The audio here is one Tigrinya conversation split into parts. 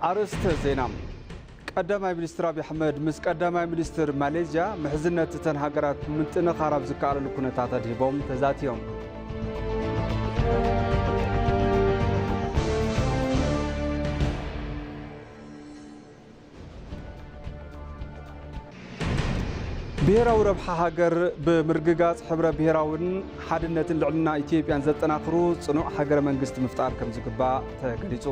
ኣርእስተ ዜና። ቀዳማይ ሚኒስትር ኣብይ ኣሕመድ ምስ ቀዳማይ ሚኒስትር ማሌዥያ ምሕዝነት እተን ሃገራት ምጥንኻር ኣብ ዝከኣለሉ ኩነታት ኣድሂቦም ተዛትዮም። ብሄራዊ ረብሓ ሃገር ብምርግጋጽ፣ ሕብረ ብሄራውን ሓድነትን ልዕልና ኢትዮጵያን ዘጠናኽሩ ጽኑዕ ሃገረ መንግስቲ ምፍጣር ከም ዝግባእ ተገሊጹ።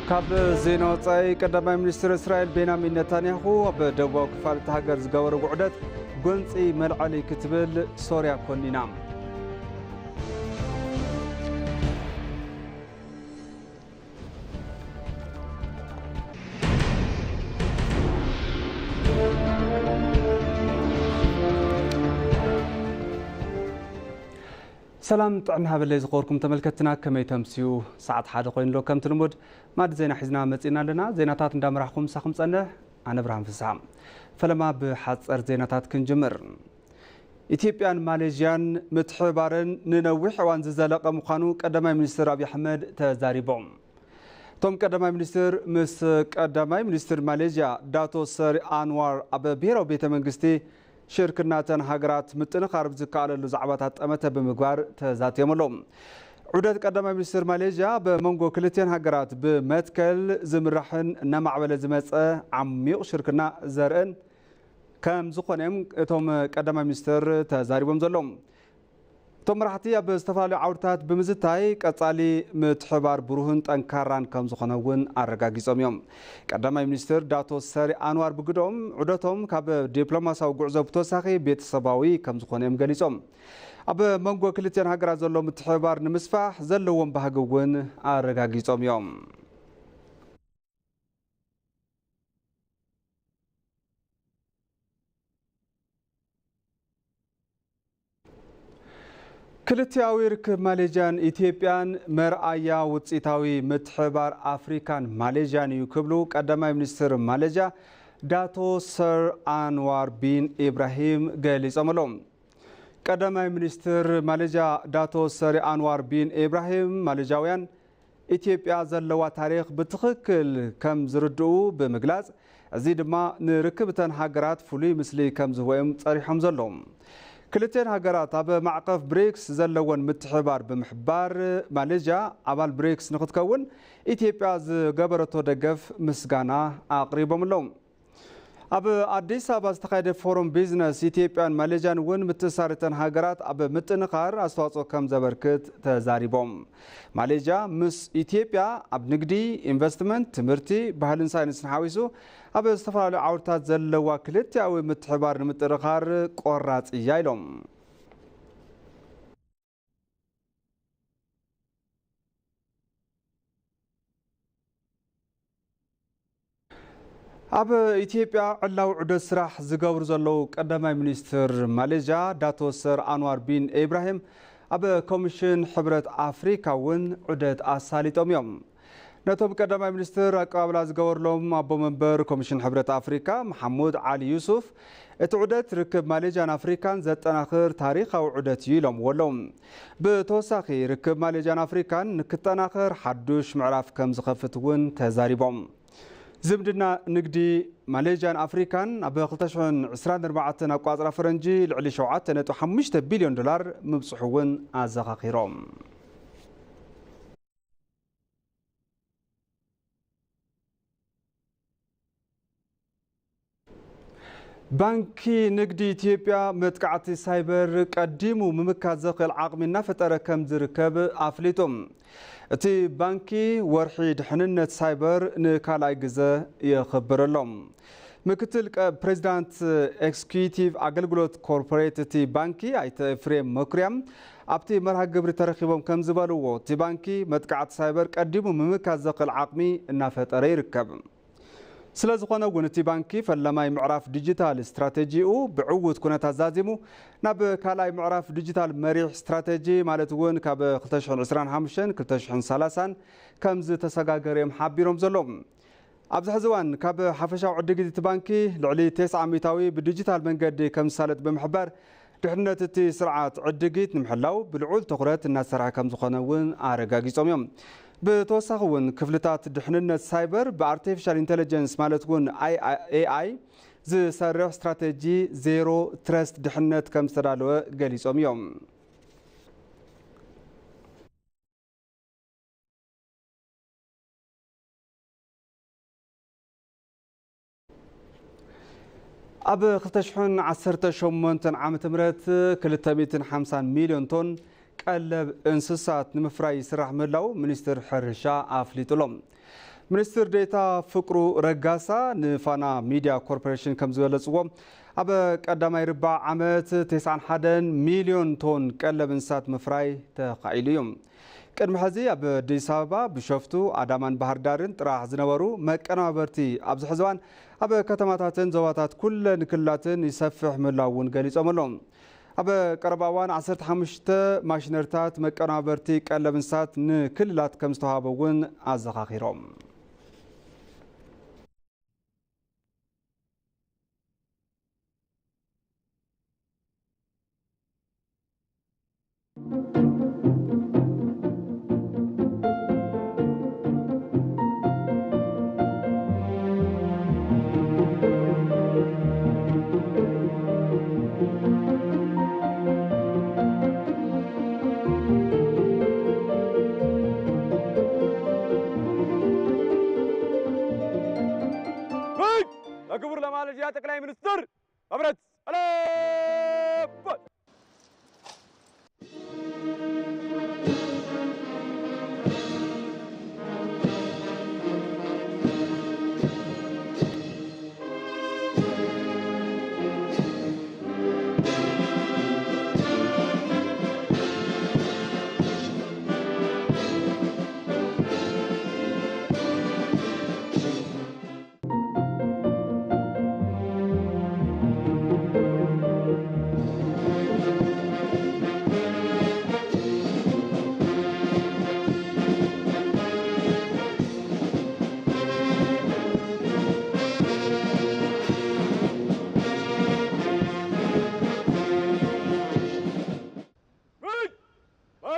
ካብ ዜና ወጻኢ፣ ቀዳማይ ሚኒስትር እስራኤል ቤንያሚን ነታንያሁ ኣብ ደቡባዊ ክፋል እታ ሃገር ዝገበርዎ ዑደት ጎንጺ መልዐሊ ክትብል ሶርያ ኮኒና። ሰላም ጥዕና ሃበለይ ዝኸበርኩም ተመልከትና፣ ከመይ ተምስዩ? ሰዓት ሓደ ኮይኑ ኣሎ። ከምቲ ልሙድ ማዕዲ ዜና ሒዝና መጺእና ኣለና። ዜናታት እንዳመራሕኩም ምሳኹም ጸንሕ ኣነ ብርሃን ፍስሓ። ፈለማ ብሓጸር ዜናታት ክንጅምር። ኢትዮጵያን ማሌዥያን ምትሕብባረን ንነዊሕ እዋን ዝዘለቐ ምዃኑ ቀዳማይ ሚኒስትር ኣብይ ኣሕመድ ተዛሪቦም። እቶም ቀዳማይ ሚኒስትር ምስ ቀዳማይ ሚኒስትር ማሌዥያ ዳቶ ሰሪ ኣንዋር ኣብ ብሄራዊ ቤተ መንግስቲ ሽርክናተን ሃገራት ምጥንኻር ብዝከኣለሉ ዛዕባታት ጠመተ ብምግባር ተዛትዮም ኣለዉ። ዑደት ቀዳማይ ሚኒስትር ማሌዥያ ኣብ መንጎ ክልቲኣን ሃገራት ብመትከል ዝምራሕን እናማዕበለ ዝመጸ ዓሚቕ ሽርክና ዘርእን ከም ዝኾነ እዮም እቶም ቀዳማይ ሚኒስትር ተዛሪቦም ዘለዉ። እቶም መራሕቲ ኣብ ዝተፈላለዩ ዓውድታት ብምዝታይ ቀጻሊ ምትሕባር ብሩህን ጠንካራን ከም ዝኾነ እውን ኣረጋጊጾም እዮም። ቀዳማይ ሚኒስትር ዳቶ ሰሪ ኣንዋር ብግደኦም ዑደቶም ካብ ዲፕሎማሲያዊ ጉዕዞ ብተወሳኺ ቤተሰባዊ ከም ዝኾነ እዮም ገሊጾም። ኣብ መንጎ ክልቲኣን ሃገራት ዘሎ ምትሕብባር ንምስፋሕ ዘለዎም ባህጊ እውን ኣረጋጊጾም እዮም። ክልቲኣዊ ርክብ ማሌዥያን ኢትዮጵያን መርኣያ ውፅኢታዊ ምትሕብባር ኣፍሪካን ማሌዥያን እዩ ክብሉ ቀዳማይ ሚኒስትር ማሌዥያ ዳቶ ሰር ኣንዋር ቢን ኢብራሂም ገሊጾም ኣለዉ። ቀዳማይ ሚኒስትር ማሌዥያ ዳቶ ሰሪ ኣንዋር ቢን ኢብራሂም ማሌዥያውያን ኢትዮጵያ ዘለዋ ታሪኽ ብትኽክል ከም ዝርድኡ ብምግላጽ፣ እዚ ድማ ንርክብ እተን ሃገራት ፍሉይ ምስሊ ከም ዝህቦ እዮም ጸሪሖም ዘለዉ። ክልተን ሃገራት ኣብ ማዕቐፍ ብሪክስ ዘለወን ምትሕብባር ብምሕባር፣ ማሌዥያ ኣባል ብሪክስ ንክትከውን ኢትዮጵያ ዝገበረቶ ደገፍ ምስጋና ኣቕሪቦም ኣለዉ። ኣብ ኣዲስ ኣበባ ዝተኻየደ ፎረም ቢዝነስ ኢትዮጵያን ማሌዥያን እውን ምትእስሳር እተን ሃገራት ኣብ ምጥንኻር ኣስተዋፅኦ ከም ዘበርክት ተዛሪቦም። ማሌዥያ ምስ ኢትዮጵያ ኣብ ንግዲ፣ ኢንቨስትመንት፣ ትምህርቲ፣ ባህልን ሳይንስን ሓዊሱ ኣብ ዝተፈላለዩ ዓውድታት ዘለዋ ክልቲኣዊ ምትሕባር ንምጥንኻር ቆራፅ እያ ኢሎም። ኣብ ኢትዮጵያ ዕላዊ ዑደት ስራሕ ዝገብሩ ዘለዉ ቀዳማይ ሚኒስትር ማሌዥያ ዳቶ ሰር ኣንዋር ቢን ኢብራሂም ኣብ ኮሚሽን ሕብረት ኣፍሪካ እውን ዑደት ኣሳሊጦም እዮም። ነቶም ቀዳማይ ሚኒስትር ኣቀባብላ ዝገበርሎም ኣቦ መንበር ኮሚሽን ሕብረት ኣፍሪካ መሓሙድ ዓሊ ዩሱፍ፣ እቲ ዑደት ርክብ ማሌዥያን ኣፍሪካን ዘጠናኽር ታሪኻዊ ዑደት እዩ ኢሎምዎ ኣለዉ። ብተወሳኺ ርክብ ማሌዥያን ኣፍሪካን ንክጠናኸር ሓዱሽ ምዕራፍ ከም ዝኸፍት እውን ተዛሪቦም። ዝምድና ንግዲ ማሌዥያን ኣፍሪካን ኣብ ክልተ ሽሕን ዕስራን ኣርባዕተን ኣቋፅራ ፈረንጂ ልዕሊ ሸውዓተ ነጥቢ ሓሙሽተ ቢልዮን ዶላር ምብፅሑ እውን ኣዘኻኺሮም። ባንኪ ንግዲ ኢትዮጵያ መጥቃዕቲ ሳይበር ቀዲሙ ምምካት ዘኽእል ዓቕሚ እናፈጠረ ከም ዝርከብ ኣፍሊጡ። እቲ ባንኪ ወርሒ ድሕንነት ሳይበር ንካልኣይ ግዘ የኽብር ኣሎ። ምክትል ቀ-፣ ፕሬዚዳንት ኤክስኪዩቲቭ ኣገልግሎት ኮርፖሬት እቲ ባንኪ ኣይተ ኤፍሬም መኩርያ ኣብቲ መርሃ ግብሪ ተረኺቦም ከም ዝበልዎ፣ እቲ ባንኪ መጥቃዕቲ ሳይበር ቀዲሙ ምምካት ዘኽእል ዓቕሚ እናፈጠረ ይርከብ። ስለ ዝኾነ እውን እቲ ባንኪ ፈለማይ ምዕራፍ ዲጂታል ስትራቴጂኡ ብዕዉት ኩነታት ዛዚሙ ናብ ካልኣይ ምዕራፍ ዲጂታል መሪሕ ስትራቴጂ ማለት እውን ካብ ክልተ ሽሕን ዕስራን ሓሙሽተን ክልተ ሽሕን ሰላሳን ከም ዝተሰጋገረ እዮም ሓቢሮም ዘለዉ። ኣብዚ ሕዚ እዋን ካብ ሓፈሻዊ ዕድጊት እቲ ባንኪ ልዕሊ ተስዓ ሚእታዊ ብዲጂታል መንገዲ ከም ዝሳለጥ ብምሕባር፣ ድሕነት እቲ ስርዓት ዕድጊት ንምሕላው ብልዑል ትኹረት እናተሰርሐ ከም ዝኾነ እውን ኣረጋጊጾም እዮም። ብተወሳኺ እውን ክፍልታት ድሕንነት ሳይበር ብኣርቲፊሻል ኢንተለጀንስ ማለት እውን ኤ ኣይ ዝሰርሕ ስትራቴጂ ዜሮ ትረስት ድሕነት ከም ዝተዳለወ ገሊጾም እዮም። ኣብ ክልተ ሽሕን ዓሰርተ ሸሞንተን ዓመተ ምህረት ክልተ ሚእትን ሓምሳን ሚልዮን ቶን ቀለብ እንስሳት ንምፍራይ ይስራሕ ምህላው ሚኒስትር ሕርሻ ኣፍሊጡ ኣሎ። ሚኒስትር ዴኤታ ፍቅሩ ረጋሳ ንፋና ሚድያ ኮርፖሬሽን ከም ዝገለጽዎ፣ ኣብ ቀዳማይ ርባዕ ዓመት ተስዓን ሓደን ሚልዮን ቶን ቀለብ እንስሳት ምፍራይ ተኻኢሉ እዩ። ቅድሚ ሕዚ ኣብ ኣዲስ ኣበባ፣ ቢሾፍቱ፣ ኣዳማን ባህር ዳርን ጥራሕ ዝነበሩ መቀናበርቲ ኣብዚ ሕዚ እዋን ኣብ ከተማታትን ዞባታት ኩለን ክልላትን ይሰፍሕ ምህላው እውን ገሊጾም ኣለዉ። ኣብ ቀረባ እዋን ዓሰርተ ሓሙሽተ ማሽነሪታት መቀናበርቲ ቀለብ እንስሳት ንክልላት ከም ዝተዋሃበ እውን ኣዘኻኺሮም። ክቡር ለማለጅያ ጠቅላይ ሚኒስትር መብረት ኣለበት።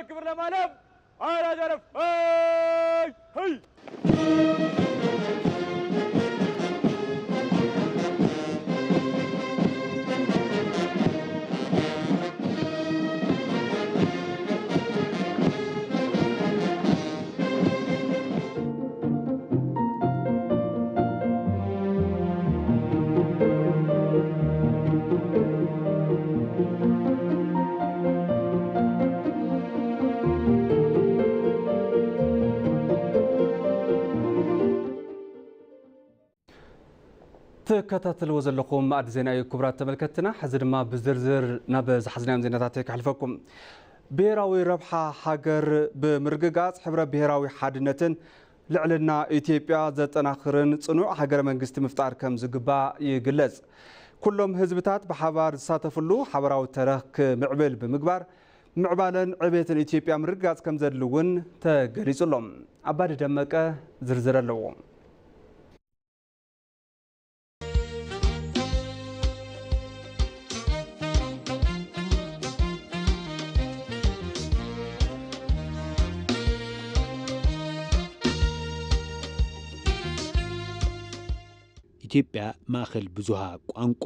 ክብር ለማለም። ሀይ! ትከታተልዎ ዘለኹም ማዕዲ ዜና እዩ። ክቡራት ተመልከትና፣ ሕዚ ድማ ብዝርዝር ናብ ዝሓዝናዮም ዜናታት ከሕልፈኩም። ብሄራዊ ረብሓ ሃገር ብምርግጋጽ፣ ሕብረ ብሄራዊ ሓድነትን ልዕልና ኢትዮጵያ ዘጠናኽርን ጽኑዕ ሃገረ መንግስቲ ምፍጣር ከም ዝግባእ ይግለጽ። ኩሎም ህዝብታት ብሓባር ዝሳተፍሉ ሓበራዊ ተረኽ ክምዕብል ብምግባር፣ ምዕባለን ዕቤትን ኢትዮጵያ ምርግጋጽ ከም ዘድሊ እውን ተገሊጹ ኣሎ። ኣባዲ ደመቀ ዝርዝር ኣለዎ። ኢትዮጵያ ማእኸል ብዙሃ ቋንቋ፣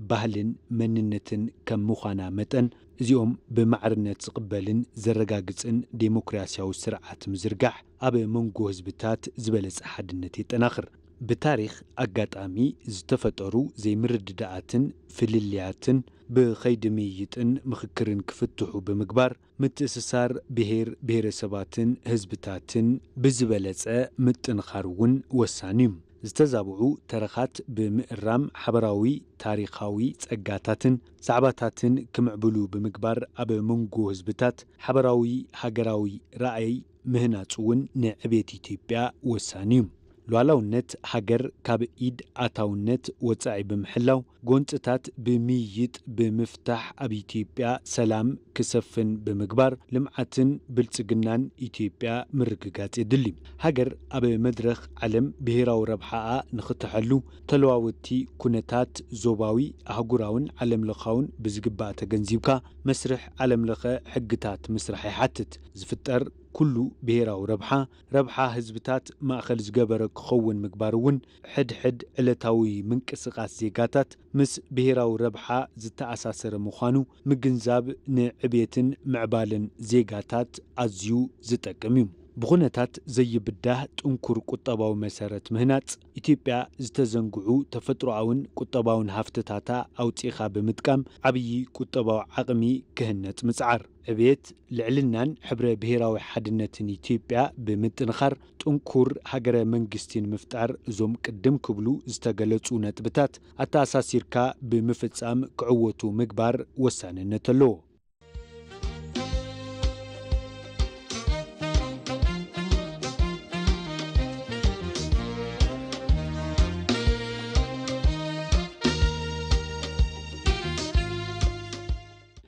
ባህልን መንነትን ከም ምዃና መጠን፣ እዚኦም ብማዕርነት ዝቕበልን ዘረጋግጽን ዴሞክራሲያዊ ስርዓት ምዝርጋሕ፣ ኣብ መንጎ ህዝብታት ዝበለጸ ሓድነት የጠናኽር። ብታሪኽ ኣጋጣሚ ዝተፈጠሩ ዘይምርድዳኣትን ፍልልያትን ብኸይዲ ምይይጥን ምኽክርን ክፍትሑ ብምግባር፣ ምትእስሳር ብሄር ብሄረሰባትን ህዝብታትን ብዝበለጸ ምጥንኻር እውን ወሳኒ እዩ። ዝተዛብዑ ተረኻት ብምእራም፣ ሓበራዊ ታሪኻዊ ጸጋታትን ዛዕባታትን ክምዕብሉ ብምግባር፣ ኣብ መንጎ ህዝብታት ሓበራዊ ሃገራዊ ራእይ ምህናጽ እውን ንዕቤት ኢትዮጵያ ወሳኒ እዩ። ሉዓላውነት ሃገር ካብ ኢድ ኣታውነት ወጻኢ ብምሕላው፣ ጎንጽታት ብምይይጥ ብምፍታሕ፣ ኣብ ኢትዮጵያ ሰላም ክሰፍን ብምግባር፣ ልምዓትን ብልጽግናን ኢትዮጵያ ምርግጋጽ የድሊ። ሃገር ኣብ መድረኽ ዓለም ብሄራዊ ረብሓኣ ንኽተሐሉ፣ ተለዋወጥቲ ኩነታት ዞባዊ፣ ኣህጉራውን ዓለምለኻውን ብዝግባእ ተገንዚብካ፣ መስርሕ ዓለምለኸ ሕግታት ምስራሕ ይሓትት። ዝፍጠር ኩሉ ብሄራዊ ረብሓ፣ ረብሓ ህዝብታት ማእከል ዝገበረ ክኸውን ምግባር እውን፣ ሕድሕድ ዕለታዊ ምንቅስቓስ ዜጋታት ምስ ብሄራዊ ረብሓ ዝተኣሳሰረ ምዃኑ ምግንዛብ ንዕቤትን ምዕባለን ዜጋታት ኣዝዩ ዝጠቅም እዩ። ብኹነታት ዘይብዳህ ጥንኩር ቁጠባዊ መሰረት ምህናጽ፣ ኢትዮጵያ ዝተዘንግዑ ተፈጥሮኣውን ቁጠባውን ሃፍትታታ ኣውጺእኻ ብምጥቃም፣ ዓብዪ ቁጠባዊ ዓቕሚ ክህነጽ ምጽዓር። ዕብየት፣ ልዕልናን ሕብረ ብሄራዊ ሓድነትን ኢትዮጵያ ብምጥንኻር፣ ጥንኩር ሃገረ መንግስቲ ንምፍጣር፣ እዞም ቅድም ክብሉ ዝተገለጹ ነጥብታት ኣተኣሳሲርካ ብምፍጻም ክዕወቱ ምግባር ወሳንነት ኣለዎ።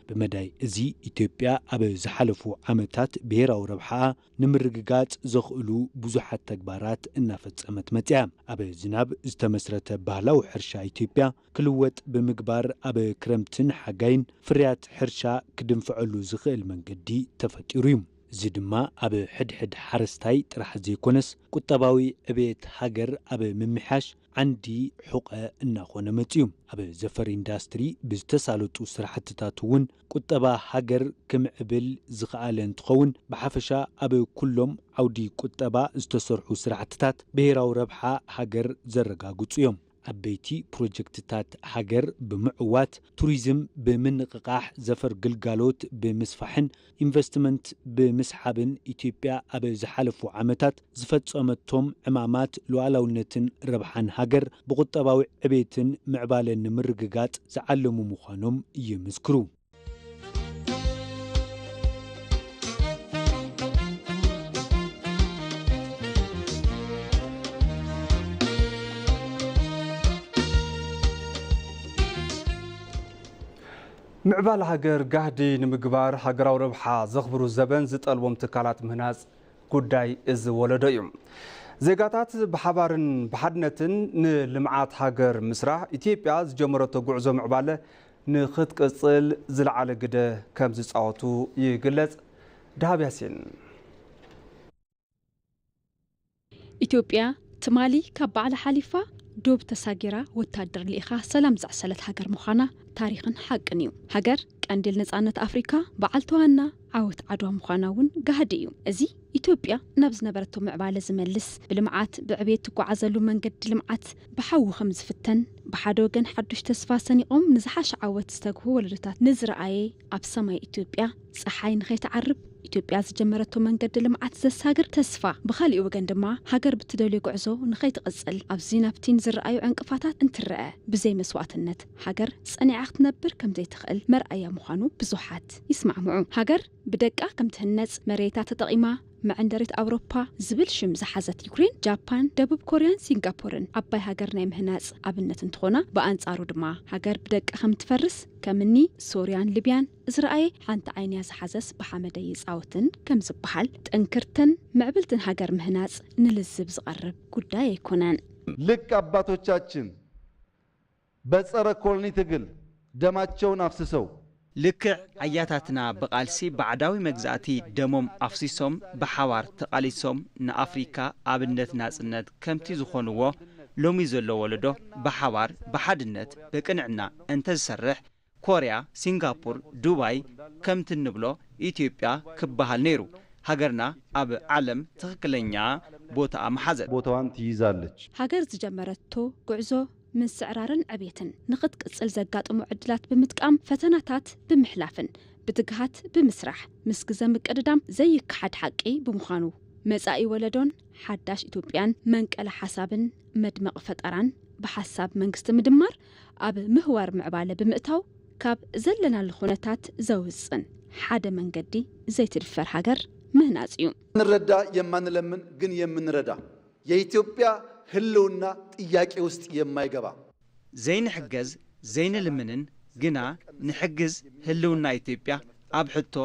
ብመዳይ እዚ፣ ኢትዮጵያ ኣብ ዝሓለፉ ዓመታት ብሄራዊ ረብሓኣ ንምርግጋጽ ዘኽእሉ ብዙሓት ተግባራት እናፈጸመት መጺኣ። ኣብ ዝናብ ዝተመስረተ ባህላዊ ሕርሻ ኢትዮጵያ ክልወጥ ብምግባር፣ ኣብ ክረምትን ሓጋይን ፍርያት ሕርሻ ክድንፍዐሉ ዝኽእል መንገዲ ተፈጢሩ እዩ። እዚ ድማ ኣብ ሕድሕድ ሓረስታይ ጥራሕ ዘይኮነስ፣ ቁጠባዊ ዕብየት ሃገር ኣብ ምምሕያሽ ዓንዲ ሑቐ እናኾነ መጺኡ። ኣብ ዘፈር ኢንዳስትሪ ብዝተሳለጡ ስራሕትታት እውን ቁጠባ ሃገር ክምዕብል ዝኸኣለ እንትኸውን፣ ብሓፈሻ ኣብ ኩሎም ዓውዲ ቁጠባ ዝተሰርሑ ስራሕትታት ብሄራዊ ረብሓ ሃገር ዘረጋግጹ እዮም። ዓበይቲ ፕሮጀክትታት ሃገር ብምዕዋት፣ ቱሪዝም ብምንቕቓሕ፣ ዘፈር ግልጋሎት ብምስፋሕን ኢንቨስትመንት ብምስሓብን፣ ኢትዮጵያ ኣብ ዝሓለፉ ዓመታት ዝፈጸመቶም ዕማማት፣ ሉዓላውነትን ረብሓን ሃገር ብቁጠባዊ ዕቤትን ምዕባለን ንምርግጋጽ ዝዓለሙ ምዃኖም ይምስክሩ። ምዕባለ ሃገር ጋህዲ ንምግባር፣ ሃገራዊ ረብሓ ዘኽብሩ ዘበን ዝጠልቦም ትካላት ምህናጽ ጉዳይ እዚ ወለዶ እዩ። ዜጋታት ብሓባርን ብሓድነትን ንልምዓት ሃገር ምስራሕ፣ ኢትዮጵያ ዝጀመረቶ ጉዕዞ ምዕባለ ንኽትቅጽል ዝለዓለ ግደ ከም ዝጻወቱ ይግለጽ። ደሃብ ያሲን። ኢትዮጵያ ትማሊ ካብ ባዕላ ሓሊፋ ዶብ ተሳጊራ ወታደር ልኢኻ ሰላም ዘዕሰለት ሃገር ምዃና ታሪኽን ሓቅን እዩ። ሃገር ቀንዲል ነጻነት ኣፍሪካ፣ በዓልቲ ዋና ዓወት ዓድዋ ምዃና እውን ጋህዲ እዩ። እዚ ኢትዮጵያ ናብ ዝነበረቶ ምዕባለ ዝመልስ፣ ብልምዓት ብዕቤት ትጓዓዘሉ መንገዲ ልምዓት ብሓዊ ከም ዝፍተን፣ ብሓደ ወገን ሓዱሽ ተስፋ ሰኒቖም ንዝሓሸ ዓወት ዝተግሁ ወለዶታት ንዝረኣየ፣ ኣብ ሰማይ ኢትዮጵያ ጸሓይ ንኸይትዓርብ ኢትዮጵያ ዝጀመረቶ መንገዲ ልምዓት ዘሳግር ተስፋ፣ ብኻሊእ ወገን ድማ ሃገር ብትደልዮ ጉዕዞ ንኸይትቕጽል ኣብዚ ናብቲ ንዝረኣዩ ዕንቅፋታት እንትረአ፣ ብዘይ መስዋእትነት ሃገር ጸኒዓ ክትነብር ከም ዘይትኽእል መርኣያ ምዃኑ ብዙሓት ይስማዕምዑ። ሃገር ብደቃ ከም ትህነጽ፣ መሬታ ተጠቒማ መዐንደሪት ኣውሮፓ ዝብል ሽም ዝሓዘት ዩክሬን፣ ጃፓን፣ ደቡብ ኮርያን ሲንጋፖርን ዓባይ ሃገር ናይ ምህናጽ ኣብነት እንትኾና፣ ብኣንጻሩ ድማ ሃገር ብደቃ ከም ትፈርስ፣ ከም እኒ ሶርያን ሊብያን ዝረኣየ ሓንቲ ዓይንያ ዝሓዘስ ብሓመደ ይጻወትን ከም ዝበሃል፣ ጥንክርትን ምዕብልትን ሃገር ምህናጽ ንልዝብ ዝቐርብ ጉዳይ ኣይኮነን። ልክ አባቶቻችን በጸረ ኮሎኒ ትግል ደማቸውን አፍስሰው፣ ልክዕ ኣያታትና ብቓልሲ ባዕዳዊ መግዛእቲ ደሞም ኣፍሲሶም ብሓባር ተቓሊሶም ንኣፍሪካ ኣብነት ናጽነት ከምቲ ዝኾንዎ፣ ሎሚ ዘሎ ወለዶ ብሓባር ብሓድነት ብቅንዕና እንተዝሰርሕ፣ ኮርያ፣ ሲንጋፖር፣ ዱባይ ከምቲ እንብሎ ኢትዮጵያ ክበሃል ነይሩ። ሃገርና ኣብ ዓለም ትኽክለኛ ቦታኣ ምሓዘት። ቦታዋን ትይዛለች። ሃገር ዝጀመረቶ ጉዕዞ ምስዕራርን ዕቤትን ንኽትቅጽል ዘጋጥሙ ዕድላት ብምጥቃም፣ ፈተናታት ብምሕላፍን ብትግሃት ብምስራሕ፣ ምስ ግዘ ምቅድዳም ዘይከሓድ ሓቂ ብምዃኑ፣ መጻኢ ወለዶን ሓዳሽ ኢትዮጵያን መንቀሊ ሓሳብን መድመቒ ፈጠራን ብሓሳብ መንግስቲ ምድማር ኣብ ምህዋር ምዕባለ ብምእታው፣ ካብ ዘለናሉ ኩነታት ዘውጽን ሓደ መንገዲ ዘይትድፈር ሃገር ምህናጽ እዩ። ንረዳ የማንለምን ግን የምንረዳ የኢትዮጵያ ህልውና ጥያቄ ውስጥ የማይገባ ዘይንሕገዝ ዘይንልምንን ግና ንሕግዝ ህልውና ኢትዮጵያ ኣብ ሕቶ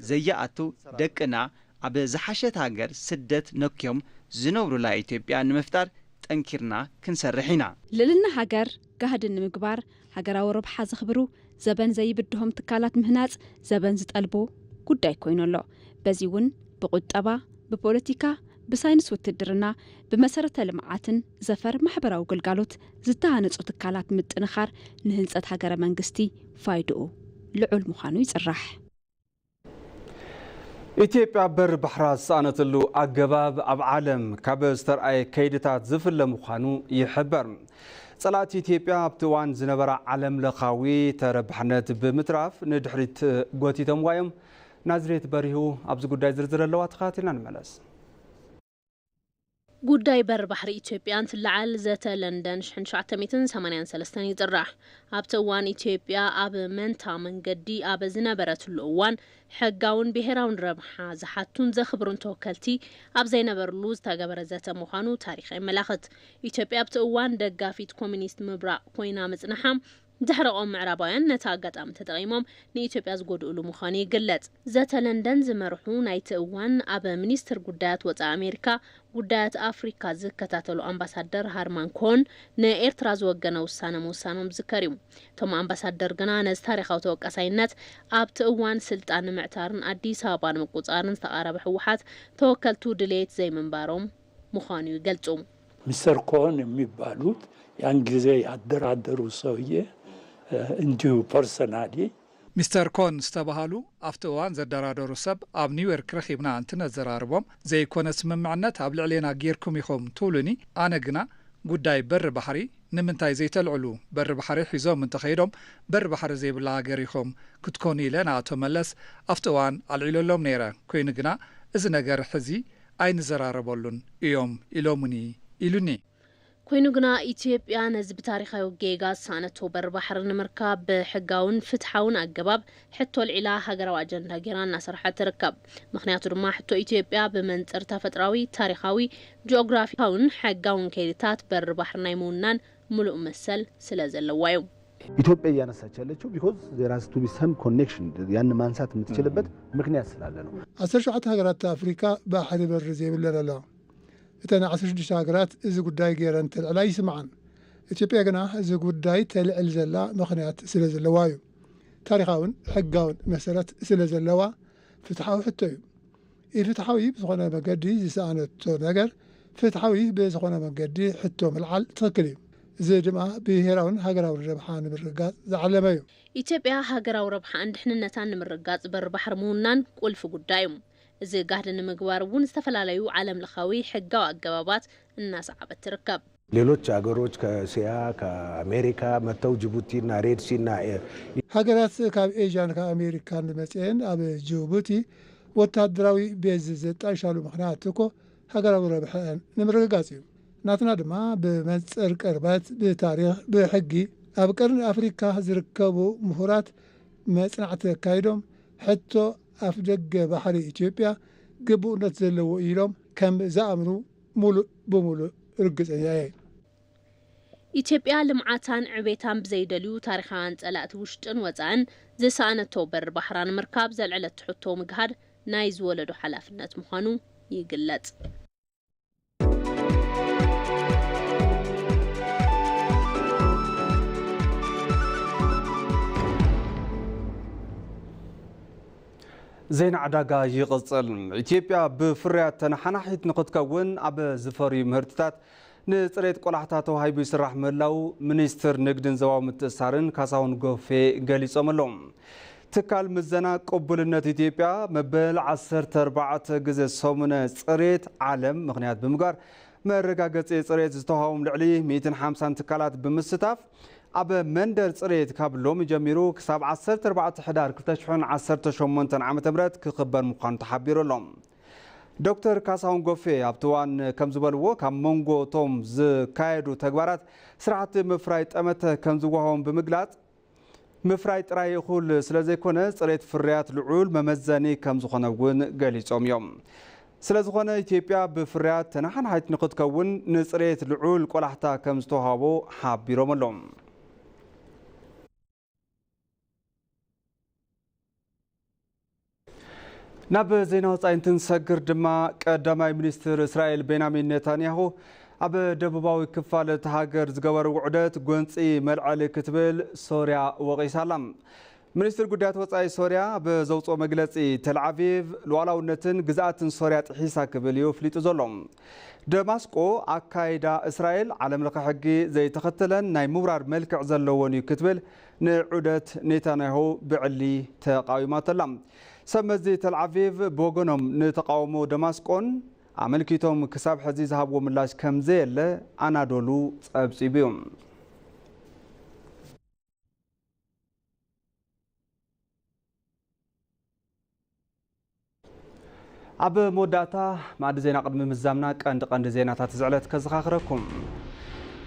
ዘየኣቱ ደቅና ኣብ ዝሓሸት ሃገር ስደት ነክዮም ዝነብሩላ ኢትዮጵያ ንምፍጣር ጠንኪርና ክንሰርሕ ኢና። ልዕልና ሃገር ጋህዲ ንምግባር፣ ሃገራዊ ረብሓ ዘኽብሩ፣ ዘበን ዘይብድሆም ትካላት ምህናጽ ዘበን ዝጠልቦ ጉዳይ ኮይኑ ኣሎ። በዚ እውን ብቁጠባ፣ ብፖለቲካ፣ ብሳይንስ ውትድርና፣ ብመሰረተ ልምዓትን ዘፈር ማሕበራዊ ግልጋሎት ዝተሃነፁ ትካላት ምጥንኻር ንህንፀት ሃገረ መንግስቲ ፋይድኡ ልዑል ምዃኑ ይፅራሕ። ኢትዮጵያ በር ባሕራ ዝሰኣነትሉ ኣገባብ ኣብ ዓለም ካብ ዝተርኣየ ከይድታት ዝፍለ ምዃኑ ይሕበር። ጸላእቲ ኢትዮጵያ ኣብቲ እዋን ዝነበራ ዓለም ለኻዊ ተረባሕነት ብምትራፍ ንድሕሪት ጎቲቶምዋ እዮም። ናዝሬት በሪሁ ኣብዚ ጉዳይ ዝርዝር ኣለዋ፣ ተኸታቲልና ንመለስ። ጉዳይ በር ባሕሪ ኢትዮጵያ እንትለዓል ዘተ ለንደን ሽሕን ትሽዓተ ሚእትን ሰማንያን ሰለስተን ይጥራሕ። ኣብቲ እዋን ኢትዮጵያ ኣብ መንታ መንገዲ ኣብ ዝነበረትሉ እዋን ሕጋውን ብሄራውን ረብሓ ዝሓቱን ዘኽብሩን ተወከልቲ ኣብ ዘይነበርሉ ዝተገበረ ዘተ ምዃኑ ታሪኽ የመላኽት። ኢትዮጵያ ኣብቲ እዋን ደጋፊት ኮሚኒስት ምብራቕ ኮይና ምጽንሓ ድሕረኦም ምዕራባውያን ነቲ ኣጋጣሚ ተጠቒሞም ንኢትዮጵያ ዝጎድእሉ ምዃኑ ይግለጽ። ዘተ ለንደን ዝመርሑ ናይቲ እዋን ኣብ ሚኒስትር ጉዳያት ወጻኢ ኣሜሪካ ጉዳያት ኣፍሪካ ዝከታተሉ ኣምባሳደር ሃርማን ኮን ንኤርትራ ዝወገነ ውሳነ ምውሳኖም ዝከር እዩ። እቶም ኣምባሳደር ግና ነዚ ታሪኻዊ ተወቃሳይነት ኣብቲ እዋን ስልጣን ንምዕታርን ኣዲስ ኣበባ ንምቁፃርን ዝተቓረበ ህወሓት ተወከልቱ ድሌት ዘይምንባሮም ምዃኑ ይገልጹ። ሚስተር ኮን የሚባሉት ያን ጊዜ ያደራደሩ ሰውዬ እንዲሁ ፐርሰናሊ ሚስተር ኮን ዝተባሃሉ ኣብቲ እዋን ዘደራደሩ ሰብ ኣብ ኒውዮርክ ረኺብና እንትነዘራርቦም ዘይኮነ ስምምዕነት ኣብ ልዕሌና ጌርኩም ኢኹም ትብሉኒ፣ ኣነ ግና ጉዳይ በሪ ባሕሪ ንምንታይ ዘይተልዕሉ፣ በሪ ባሕሪ ሒዞም እንተኸይዶም በሪ ባሕሪ ዘይብላ ሃገር ኢኹም ክትኮኑ ኢለ ንኣቶ መለስ ኣብቲ እዋን ኣልዒለሎም ነይረ። ኮይኑ ግና እዚ ነገር ሕዚ ኣይንዘራረበሉን እዮም ኢሎምኒ ኢሉኒ። ኮይኑ ግና ኢትዮጵያ ነዚ ብታሪኻዊ ጌጋ ዝሰኣነቶ በር ባሕሪ ንምርካብ ብሕጋውን ፍትሓውን ኣገባብ ሕቶ ኣልዒላ ሃገራዊ ኣጀንዳ ጌራ እናሰርሐት ትርከብ። ምኽንያቱ ድማ ሕቶ ኢትዮጵያ ብመንፅር ተፈጥራዊ፣ ታሪኻዊ፣ ጂኦግራፊካውን ሕጋውን ከይድታት በር ባሕሪ ናይ ምውናን ምሉእ መሰል ስለ ዘለዋ እዩ። ኢትዮጵያ እያነሳች ያለችው because there has to be some connection ያን ማንሳት የምትችልበት ምክንያት ስላለ ነው። ዓሰርተ ሸውዓተ ሃገራት ኣፍሪካ ባሕሪ በሪ ዘይብለን ኣለዋ። እተን ዓሰርተ ሽዱሽተ ሃገራት እዚ ጉዳይ ገይረን ተልዕላ ይስምዓን። ኢትዮጵያ ግና እዚ ጉዳይ ተልዕል ዘላ ምኽንያት ስለ ዘለዋ እዩ። ታሪኻውን ሕጋውን መሰረት ስለ ዘለዋ ፍትሓዊ ሕቶ እዩ። ኢፍትሓዊ ብዝኾነ መገዲ ዝሰኣነቶ ነገር ፍትሓዊ ብዝኾነ መገዲ ሕቶ ምልዓል ትኽክል እዩ። እዚ ድማ ብሄራውን ሃገራውን ረብሓ ንምርግጋፅ ዝዓለመ እዩ። ኢትዮጵያ ሃገራዊ ረብሓኣን ድሕንነታን ንምርግጋፅ በር ባሕሪ ምውናን ቁልፊ ጉዳይ እዩ። እዚ ጋህዲ ንምግባር እውን ዝተፈላለዩ ዓለም ለኻዊ ሕጋዊ ኣገባባት እናሰዓበት ትርከብ። ሌሎች አገሮች ከእስያ ከአሜሪካ መጥተው ጅቡቲና ሬድሲና ሃገራት ካብ ኤዥያን ካብ ኣሜሪካን መፅኤን ኣብ ጅቡቲ ወታደራዊ ቤዝ ዘጣይሻሉ ምኽንያት እኮ ሃገራዊ ረብሐአን ንምርግጋፅ እዩ። ናትና ድማ ብመንፅር ቅርበት ብታሪኽ ብሕጊ ኣብ ቀርኒ ኣፍሪካ ዝርከቡ ምሁራት መፅናዕቲ ኣካይዶም ሕቶ ኣፍ ደገ ባሕሪ ኢትዮጵያ ግቡእነት ዘለዎ ኢሎም ከም ዝኣምኑ ሙሉእ ብሙሉእ ርግፀኛ እየ። ኢትዮጵያ ልምዓታን ዕቤታን ብዘይደልዩ ታሪኻውያን ፀላእቲ ውሽጥን ወፃእን ዝሰኣነቶ በሪ ባሕራ ንምርካብ ዘልዐለቶ ሕቶ ምግሃድ ናይ ዝወለዶ ሓላፍነት ምዃኑ ይግለፅ። ዜና ዕዳጋ ይቕጽል። ኢትዮጵያ ብፍርያት ተነሓናሒት ንኽትከውን ኣብ ዝፈርዩ ምህርትታት ንጽሬት ቆላሕታ ተዋሂቡ ይስራሕ ምህላው ሚኒስትር ንግድን ዞባዊ ምትእስሳርን ካሳሁን ጎፌ ገሊጾም ኣለዉ። ትካል ምዘና ቅቡልነት ኢትዮጵያ መበል ዓሰርተ ኣርባዕተ ግዜ ሰሙነ ጽሬት ዓለም ምኽንያት ብምግባር መረጋገጺ ጽሬት ዝተዋህቦም ልዕሊ ሚእትን ሓምሳን ትካላት ብምስታፍ ኣብ መንደር ጽሬት ካብ ሎሚ ጀሚሩ ክሳብ ዓሰርተ ኣርባዕተ ሕዳር ክልተ ሽሕን ዓሰርተ ሸሞንተን ዓመተ ምህረት ክኽበር ምዃኑ ተሓቢሩ ኣሎ። ዶክተር ካሳሁን ጎፌ ኣብቲ እዋን ከም ዝበልዎ ካብ መንጎ እቶም ዝካየዱ ተግባራት ስራሕቲ ምፍራይ ጠመተ ከም ዝዋሃቦም ብምግላጽ ምፍራይ ጥራይ እኹል ስለ ዘይኮነ ጽሬት ፍርያት ልዑል መመዘኒ ከም ዝኾነ እውን ገሊጾም እዮም። ስለዝኾነ ኢትዮጵያ ብፍርያት ተነሓናሒት ንክትከውን ንፅሬት ልዑል ቆላሕታ ከም ዝተዋሃቦ ሓቢሮም ኣለዉ። ናብ ዜና ወፃኢ እንትንሰግር ድማ ቀዳማይ ሚኒስትር እስራኤል ቤንያሚን ኔታንያሁ ኣብ ደቡባዊ ክፋል እታ ሃገር ዝገበርዎ ዑደት ጎንፂ መልዐሊ ክትብል ሶርያ ወቒሳ ኣላ። ሚኒስትር ጉዳያት ወፃኢ ሶርያ ኣብ ዘውፅኦ መግለፂ፣ ተልዓቪቭ ሉዓላውነትን ግዝኣትን ሶርያ ጥሒሳ ክብል እዩ ኣፍሊጡ ዘሎ። ደማስቆ ኣካይዳ እስራኤል ዓለም ለኸ ሕጊ ዘይተኸተለን ናይ ምውራር መልክዕ ዘለዎን እዩ ክትብል ንዑደት ኔታንያሁ ብዕሊ ተቓዊማቶ ኣላ። ሰብ መዚ ተልዓቪቭ ብወገኖም ንተቓውሞ ደማስቆን ኣመልኪቶም ክሳብ ሕዚ ዝሃብዎ ምላሽ ከም ዘየለ ኣናዶሉ ጸብጺቡ እዩ። ኣብ መወዳእታ መኣዲ ዜና ቅድሚ ምዛምና ቀንዲ ቀንዲ ዜናታት ዝዕለት ከዘኻኽረኩም።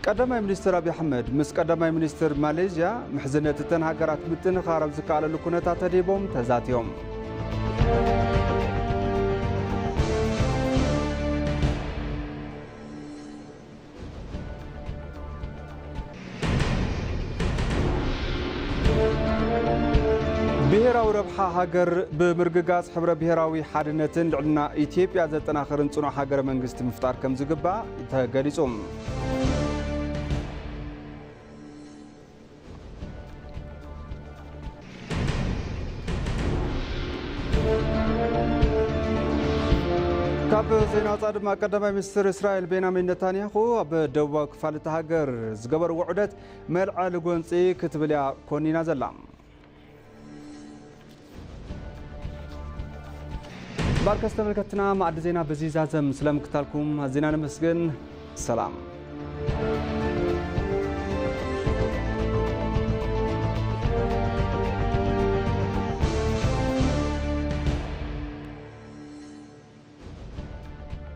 ቀዳማይ ሚኒስትር ኣብይ ኣሕመድ ምስ ቀዳማይ ሚኒስትር ማሌዥያ ምሕዝነት እተን ሃገራት ምጥንኻር ኣብ ዝከኣለሉ ኩነታት ተዲቦም ተዛትዮም። ብሄራዊ ረብሓ ሃገር ብምርግጋጽ ሕብረ ብሄራዊ ሓድነትን ልዕልና ኢትዮጵያ ዘጠናኽርን ጽኑዕ ሃገረ መንግስቲ ምፍጣር ከም ዝግባእ ተገሊጹ። ካብ ዜና ወፃኢ ድማ ቀዳማይ ሚኒስትር እስራኤል ቤንያሚን ነታንያሁ ኣብ ደቡባዊ ክፋል እታ ሃገር ዝገበርዎ ዑደት መልዐሊ ጎንፂ ክትብል እያ ኮኒና ዘላ። ባርከስ ተመልከትና ማዕዲ ዜና በዚ ዛዘም ስለምክታልኩም ኣዚና ነመስግን። ሰላም።